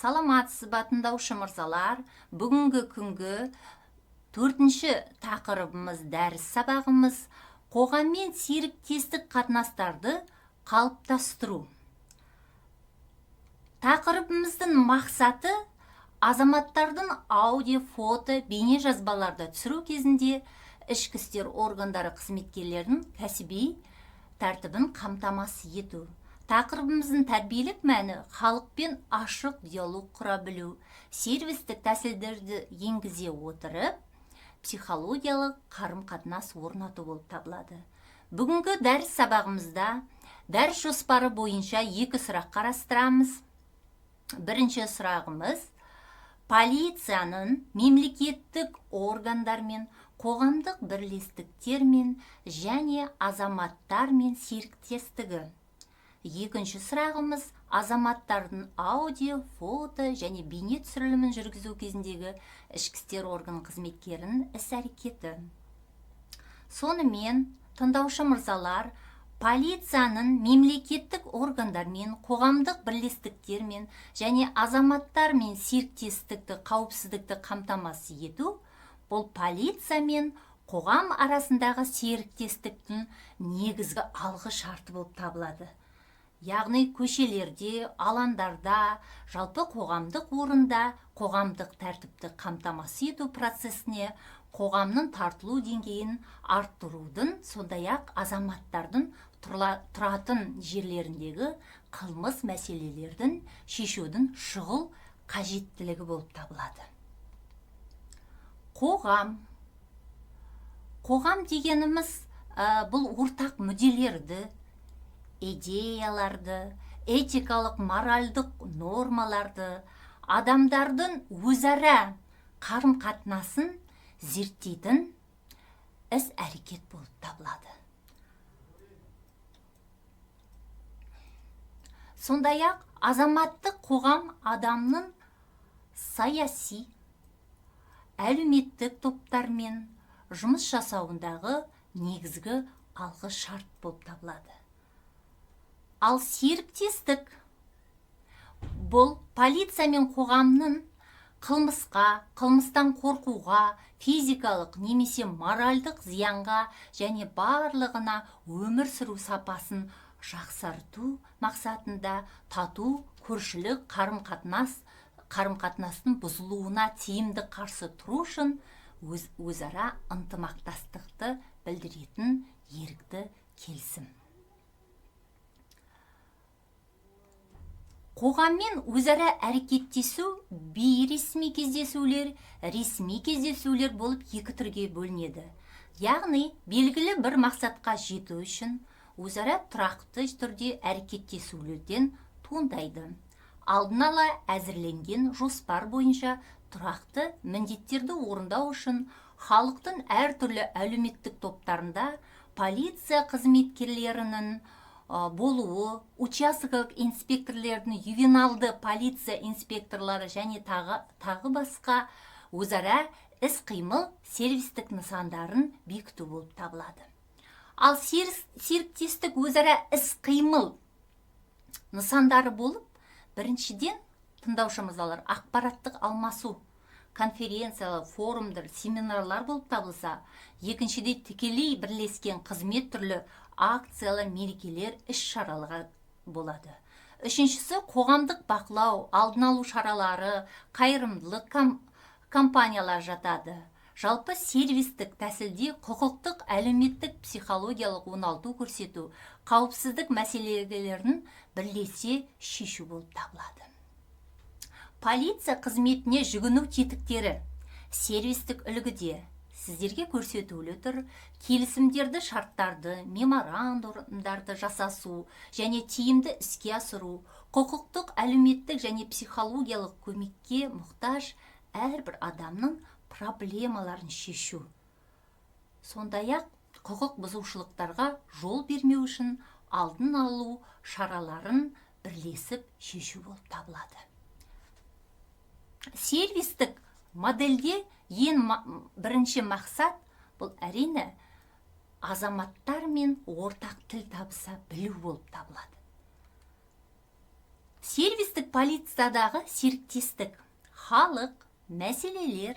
Саламатсыз ба, тыңдаушы мырзалар! Бүгінгі күнгі төртінші тақырыбымыз, дәріс сабағымыз: қоғаммен серіктестік қатынастарды қалыптастыру. Тақырыбымыздың мақсаты: азаматтардың аудио, фото, бейне жазбаларды түсіру кезінде ішкі істер органдары қызметкерлерінің кәсіби тәртібін қамтамасыз ету. Тақырыбымыздың тәрбиелік мәні: халықпен ашық диалог құра білу, сервистік тәсілдерді енгізе отырып, психологиялық қарым-қатынас орнату болып табылады. Бүгінгі дәріс сабағымызда дәріс жоспары бойынша екі сұрақ қарастырамыз. Бірінші сұрағымыз: полицияның мемлекеттік органдармен, қоғамдық бірлестіктермен және азаматтармен серіктестігі. Екінші сұрағымыз: азаматтардың аудио, фото және бейне түсірілімін жүргізу кезіндегі ішкі істер органы қызметкерінің іс-әрекеті. Сонымен, тыңдаушы мырзалар, полицияның мемлекеттік органдармен, қоғамдық бірлестіктермен және азаматтармен серіктестікті, қауіпсіздікті қамтамасыз ету — бұл полиция мен қоғам арасындағы серіктестіктің негізгі алғы шарты болып табылады. Яғни көшелерде, алаңдарда, жалпы қоғамдық орында қоғамдық тәртіпті қамтамасыз ету процесіне қоғамның тартылу деңгейін арттырудың, сондай-ақ азаматтардың тұратын жерлеріндегі қылмыс мәселелердің шешудің шұғыл қажеттілігі болып табылады. Қоғам дегеніміз бұл ортақ мүдделерді, идеяларды, этикалық, моральдық нормаларды, адамдардың өзара қарым-қатынасын зерттейтін іс-әрекет болып табылады. Сондай-ақ азаматтық қоғам адамның саяси, әлеуметтік топтармен жұмыс жасауындағы негізгі алғы шарт болып табылады. Ал серіктестік — бұл полиция мен қоғамның қылмысқа, қылмыстан қорқуға, физикалық немесе моральдық зиянға және барлығына өмір сүру сапасын жақсарту мақсатында тату көршілік қарым-қатынастың бұзылуына тиімді қарсы тұру үшін өзара ынтымақтастықты білдіретін ерікті келісім. Қоғаммен өзара әрекеттесу бейресми кездесулер, ресми кездесулер болып екі түрге бөлінеді. Яғни белгілі бір мақсатқа жету үшін өзара тұрақты түрде әрекеттесулерден туындайды. Алдын ала әзірленген жоспар бойынша тұрақты міндеттерді орындау үшін халықтың әртүрлі әлеуметтік топтарында полиция қызметкерлерінің болуы, учаскелік инспекторлердің, ювеналды полиция инспекторлары және тағы басқа өзара іс-қимыл сервистік нысандарын бекіту болып табылады. Ал серіктестік өзара іс-қимыл нысандары болып, біріншіден, тыңдаушы мырзалар, ақпараттық алмасу, конференциялар, форумдар, семинарлар болып табылса, екіншіден, тікелей бірлескен қызмет, түрлі акциялар, мерекелер, іс-шаралар болады. Үшіншісі — қоғамдық бақылау, алдын алу шаралары, қайырымдылық компаниялар жатады. Жалпы сервистік тәсілде құқықтық, әлеуметтік, психологиялық оңалту көрсету, қауіпсіздік мәселелерін бірлесе шешу болып табылады. Полиция қызметіне жүгіну тетіктері сервистік үлгіде сіздерге көрсетулі тұр: келісімдерді, шарттарды, меморандумдарды жасасу және тиімді іске асыру, құқықтық, әлеуметтік және психологиялық көмекке мұқтаж әрбір адамның проблемаларын шешу, сондай-ақ құқық бұзушылықтарға жол бермеу үшін алдын алу шараларын бірлесіп шешу болып табылады. Сервистік модельде ең бірінші мақсат — бұл, әрине, азаматтармен ортақ тіл табыса білу болып табылады. Сервистік полициядағы серіктестік, халық, мәселелер,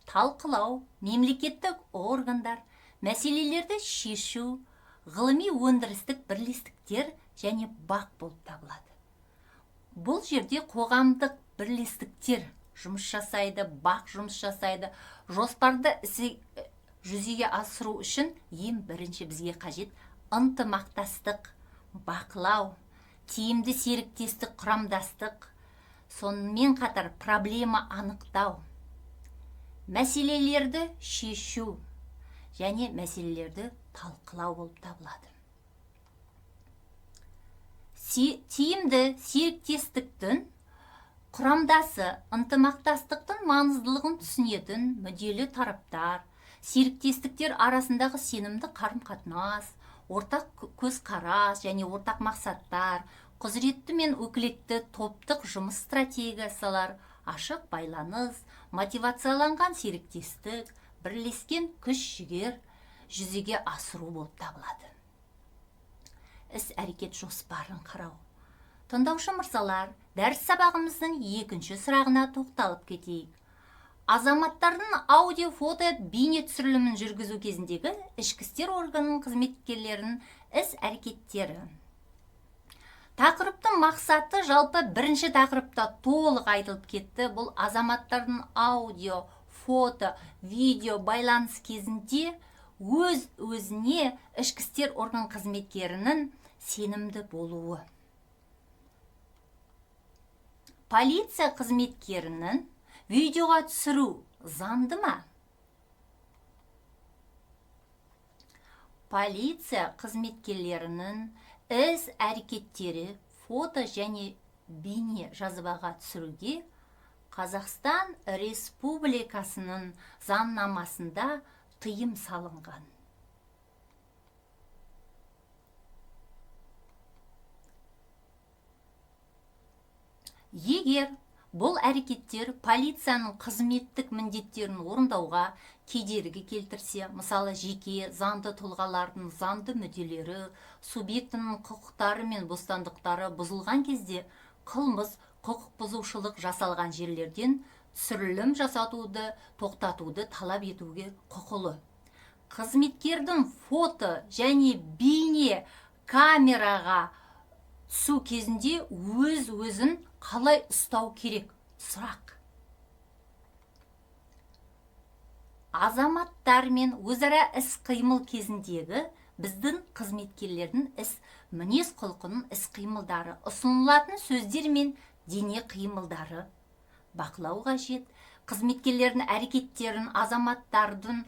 талқылау, мемлекеттік органдар, мәселелерді шешу, ғылыми өндірістік бірлестіктер және БАҚ болып табылады. Бұл жерде қоғамдық бірлестіктер жұмыс жасайды, БАҚ жұмыс жасайды. Жоспарды жүзеге асыру үшін ең бірінші бізге қажет ынтымақтастық, бақылау, тиімді серіктестік, құрамдастық, сонымен қатар проблема анықтау, мәселелерді шешу және мәселелерді талқылау болып табылады. Тиімді серіктестіктің құрамдасы ынтымақтастықтың маңыздылығын түсінетін мүдделі тараптар, серіктестіктер арасындағы сенімді қарым-қатынас, ортақ көзқарас және ортақ мақсаттар, құзыретті мен өкілетті топтық жұмыс стратегиялар, ашық байланыс, мотивацияланған серіктестік, бірлескен күш-жігер жүзеге асыру болып табылады. Іс-әрекет жоспарын қарау. Тыңдаушы мырзалар, дәріс сабағымыздың екінші сұрағына тоқталып кетейік. Азаматтардың аудио, фото, бейне түсірілімін жүргізу кезіндегі ішкі істер органының қызметкерлерінің іс-әрекеттері. Тақырыптың мақсаты жалпы бірінші тақырыпта толық айтылып кетті. Бұл азаматтардың аудио, фото, видео байланыс кезінде өз өзіне ішкі істер орган қызметкерінің сенімді болуы. Полиция қызметкерінің видеоға түсіру заңды ма? Полиция қызметкерлерінің іс әрекеттері фото және бейне жазбаға түсіруге Қазақстан Республикасының заңнамасында тыйым салынған. Егер бұл әрекеттер полицияның қызметтік міндеттерін орындауға кедергі келтірсе, мысалы, жеке заңды тұлғалардың заңды мүдделері, субъектінің құқықтары мен бостандықтары бұзылған кезде қылмыс, құқық бұзушылық жасалған жерлерден түсірілім жасатуды тоқтатуды талап етуге құқылы. Қызметкердің фото және бейне камераға түсу кезінде өз-өзін қалай ұстау керек? Сұрақ. Азаматтармен өзара іс-қимыл кезіндегі біздің қызметкерлердің іс мінез құлқының іс-қимылдары, ұсынылатын сөздер мен дене қимылдары бақылау қажет. Қызметкерлердің әрекеттерін азаматтардың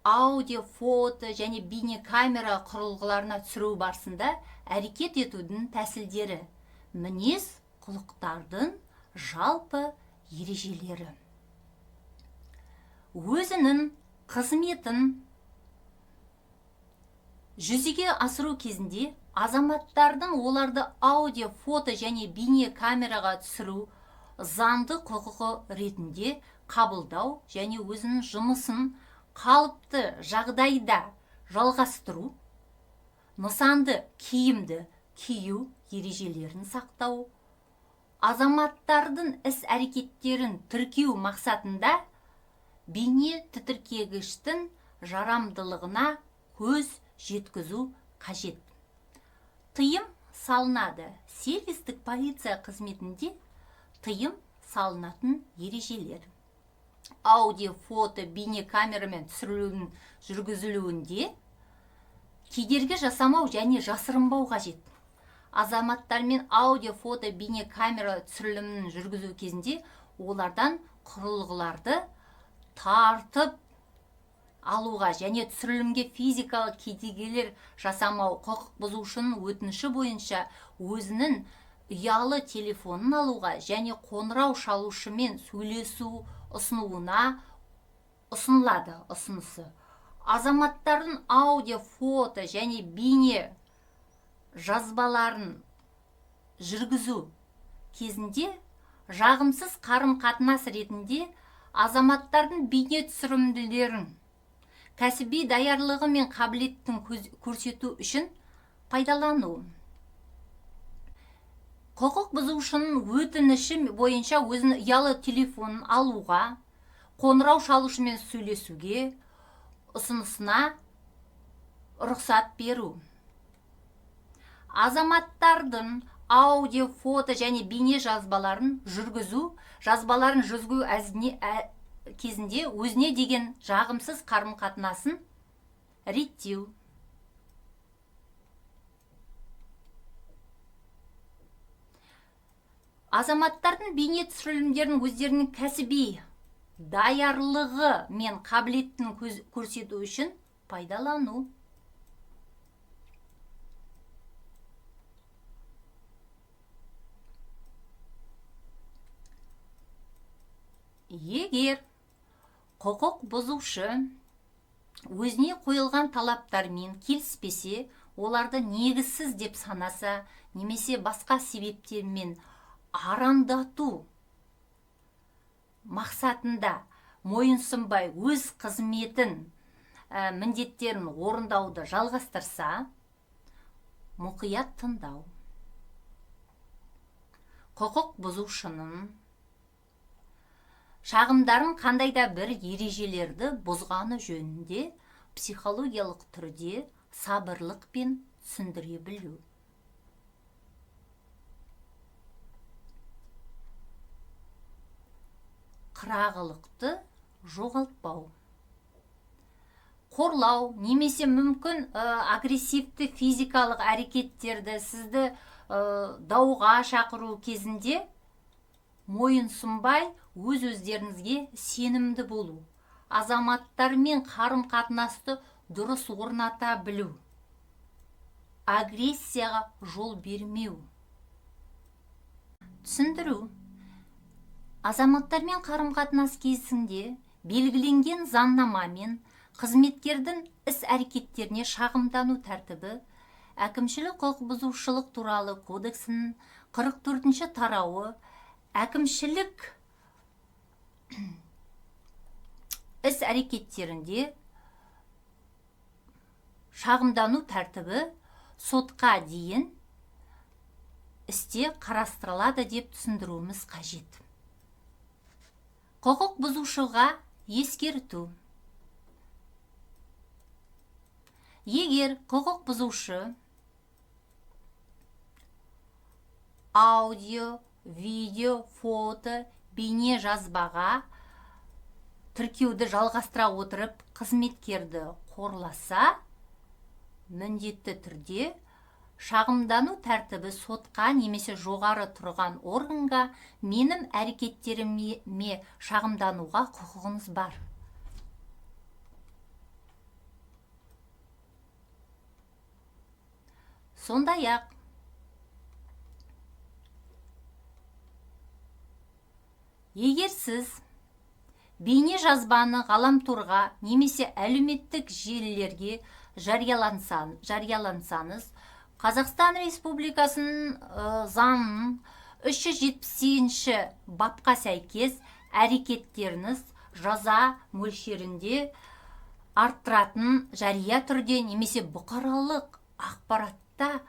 аудио, фото және бейне камера құрылғыларына түсіру барысында әрекет етудің тәсілдері, мінез құлықтардың жалпы ережелері. Өзінің қызметін жүзеге асыру кезінде азаматтардың оларды аудио, фото және бейне камераға түсіру заңды құқығы ретінде қабылдау және өзінің жұмысын қалыпты жағдайда жалғастыру, нысанды киімді кию ережелерін сақтау, азаматтардың іс-әрекеттерін тіркеу мақсатында бейне тітіркегіштің жарамдылығына көз жеткізу қажет. Тыйым салынады. Сервистік полиция қызметінде тыйым салынатын ережелер. Аудио, фото, бейне камерамен түсірілудің жүргізілуінде кедергі жасамау және жасырынбау қажет. Азаматтармен аудио, фото, бейне камера түсірілімін жүргізу кезінде олардан құрылғыларды тартып алуға және түсірілімге физикалық кедергілер жасамау, құқық бұзушының өтініші бойынша өзінің ұялы телефонын алуға және қоңырау шалушымен сөйлесу ұсынуына ұсынылады ұсынысы. Азаматтардың аудио, фото және бейне жазбаларын жүргізу кезінде жағымсыз қарым-қатынас ретінде азаматтардың бейне түсірімділерін кәсіби даярлығы мен қабілетін көрсету үшін пайдалану. Құқық бұзушының өтініші бойынша өзінің ұялы телефонын алуға, қоңырау шалушымен сөйлесуге ұсынысына рұқсат беру. Азаматтардың аудио, фото және бейне жазбаларын жүргізу, жазбаларын жүргізу кезінде өзіне деген жағымсыз қарым-қатынасын реттеу. Азаматтардың бейне түсірілімдерін өздерінің кәсіби даярлығы мен қабілетін көрсету үшін пайдалану. Егер құқық бұзушы өзіне қойылған талаптармен келіспесе, оларды негізсіз деп санаса, немесе басқа себептермен арандату мақсатында мойынсұнбай өз қызметін, міндеттерін орындауды жалғастырса, мұқият тыңдау. Құқық бұзушының шағымдарын қандай да бір ережелерді бұзғаны жөнінде психологиялық түрде сабырлықпен түсіндіре білу. Қырағылықты жоғалтпау. Қорлау немесе мүмкін агрессивті физикалық әрекеттерді, сізді дауға шақыру кезінде мойынсұнбай өз-өздеріңізге сенімді болу, азаматтармен қарым-қатынасты дұрыс орната білу, агрессияға жол бермеу. Түсіндіру. Азаматтармен қарым-қатынас кезінде белгіленген заңнамамен қызметкердің іс-әрекеттеріне шағымдану тәртібі әкімшілік құқық бұзушылық туралы кодексінің 44-ші тарауы әкімшілік іс-әрекеттерінде шағымдану тәртібі сотқа дейін істе қарастырылады деп түсіндіруіміз қажет. Құқық бұзушыға ескерту. Егер құқық бұзушы аудио, видео, фото, бейне жазбаға тіркеуді жалғастыра отырып қызметкерді қорласа, міндетті түрде шағымдану тәртібі сотқа немесе жоғары тұрған органға менің әрекеттеріме шағымдануға құқығыңыз бар. Сондай-ақ, егер сіз бейне жазбаны ғаламторға немесе әлеуметтік желілерге жариялансаңыз, Қазақстан Республикасының заңының 378-ші бапқа сәйкес әрекеттеріңіз жаза мөлшерінде арттыратын жария түрде немесе бұқаралық ақпаратта,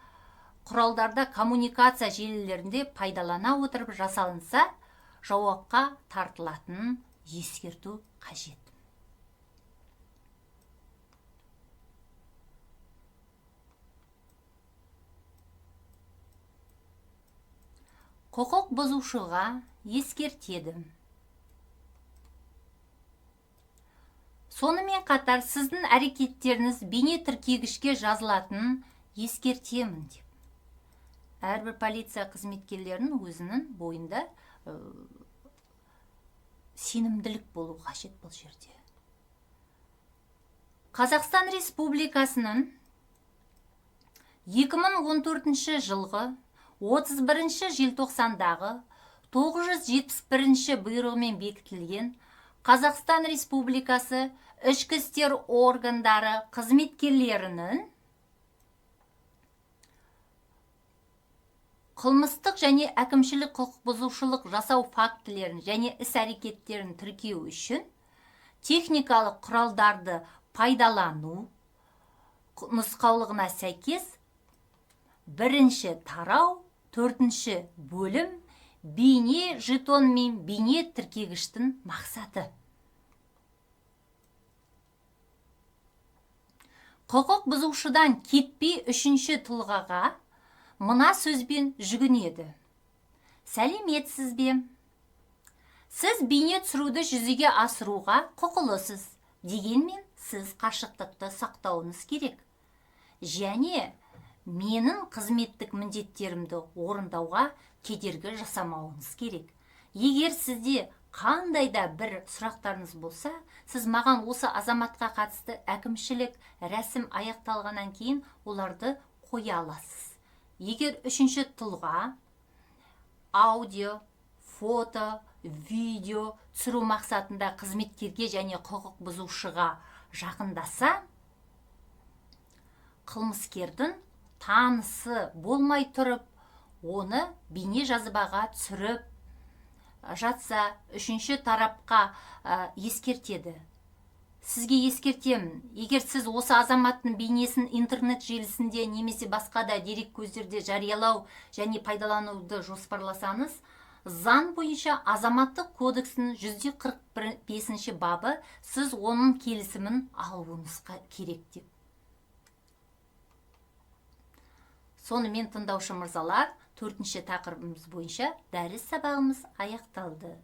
құралдарда, коммуникация желілерінде пайдалана отырып жасалынса, жауапқа тартылатынын ескерту қажет. Құқық бұзушыға ескертеді. Сонымен қатар сіздің әрекеттеріңіз бейне тіркегішке жазылатынын ескертемін деп. Әрбір полиция қызметкерлерінің өзінің бойында сенімділік болу қажет бұл жерде. Қазақстан Республикасының 2014 жылғы 31 желтоқсандағы 971 бұйрығымен бекітілген Қазақстан Республикасы ішкі істер органдары қызметкерлерінің қылмыстық және әкімшілік құқық бұзушылық жасау фактілерін және іс-әрекеттерін тіркеу үшін техникалық құралдарды пайдалану нұсқаулығына сәйкес бірінші тарау Төртінші бөлім: бейне жетон мен бейне тіркегіштің мақсаты. Құқық бұзушыдан кетпей, үшінші тұлғаға мына сөзбен жүгінеді: «Сәлеметсіз бе? Сіз бейне түсіруді жүзеге асыруға құқылысыз, дегенмен сіз қашықтықты сақтауыңыз керек және менің қызметтік міндеттерімді орындауға кедергі жасамауыңыз керек. Егер сізде қандай да бір сұрақтарыңыз болса, сіз маған осы азаматқа қатысты әкімшілік рәсім аяқталғаннан кейін оларды қоя аласыз». Егер үшінші тұлға аудио, фото, видео түсіру мақсатында қызметкерге және құқық бұзушыға жақындаса, қылмыскердің танысы болмай тұрып, оны бейне жазбаға түсіріп жатса, үшінші тарапқа ескертеді: «Сізге ескертемін, егер сіз осы азаматтың бейнесін интернет желісінде немесе басқа да дерек көздерде жариялау және пайдалануды жоспарласаңыз, заң бойынша, Азаматтық кодекстің 145 бабы, сіз оның келісімін алуыңыз керек», – деп. Сонымен, тыңдаушы мырзалар, төртінші тақырыбымыз бойынша дәріс сабағымыз аяқталды.